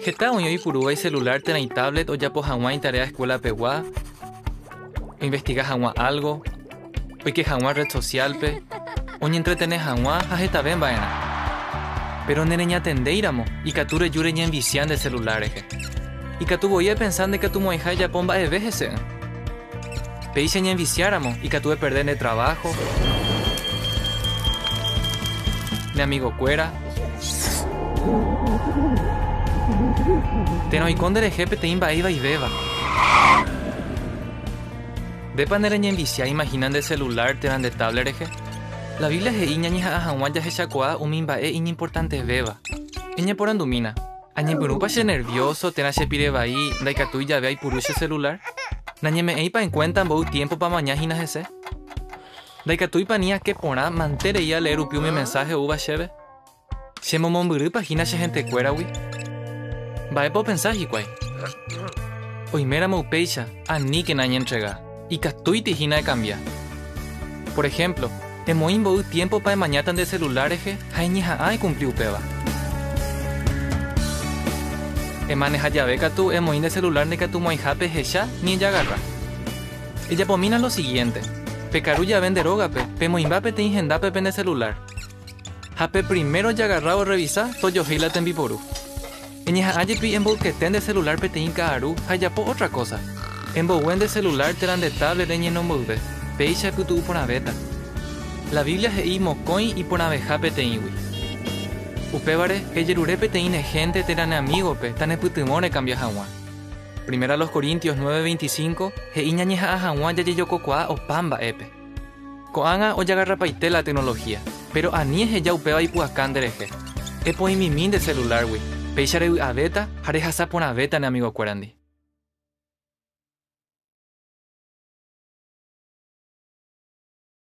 Heta oĩ oipurúva icelular térã itablet ojapo hag̃ua itarea escuela-pegua, oinvestiga hag̃ua álgo, oike hag̃ua red social-pe, oñentretene hag̃ua ha hetave mba'erã. Péro nereñatendéiramo, ikatu reju reñenvisia nde celular rehe. Ikatu voi epensa ndekatumo'ãiha ejapo mba'eve hese'ỹ. Péicha eñenvisiáramo, ikatu eperde nde traváho, ne amigokuéra, térã oiko nderehe peteĩ mba'e ivaivéva. Ndépa nereñenvisiái imahina nde selulár térã nde távlet rehe? La Biblia he'i ñañeha'ã hag̃ua jahechakuaa umi mba'e iñimportantevéva. Eñeporandumína, Añepyrũpa che nervióso térã che pire vai ndaikatúi jave aipuru che selulár? Nañeme'ẽipa enkuénta mboy tiémpopa amaña hína hese? Ndaikatúipa ni ake porã mante rei alee rupi umi mensáhe oúva chéve? Chemomombyrýpa hína che hentekuéragui? Mba'épa opensa hikuái? Oiméramo upéicha, aníkena eñentrega, ikatúiti hína ekambia. Por ehémplo, Emoĩ mboy tiémpopa emañáta nde selulár rehe ha eñeha'ã ekumpli upéva. Emaneha jave katu emoĩ nde selulár ndekatumo'ãihápe ehecha ni ejagarra. Ejapomína lo sigiénte, pekaru jave nde rógape, pemoĩmba peteĩ hendápe pende selulár. Ha pe primero ojagarra orrevisa tojohéi la tembiporu. Eñeha'ã jepi emboykete nde selulár peteĩ ka'aru ha ejapo ótra kósa. Embogue nde selulár térã nde távlet reñeno mboyve, péicha epytu'u porãvéta. La Biblia he'i mokõi iporãveha peteĩgui. Upévare, ejerure peteĩ ne hénte térã ne amígope tanepytyvõ rekambia hag̃ua. Primera los Corintios 9:25 he'i ñañeha'ã hag̃ua jajejokokuaa opa mba'épe. Ko'ág̃a ojagarrapaite la tecnología, péro ani eheja upéva ipu'aka nderehe. Epoĩmimi nde selulárgui, péicha revy'avéta ha rehasa porãvéta ne amigokuérandi.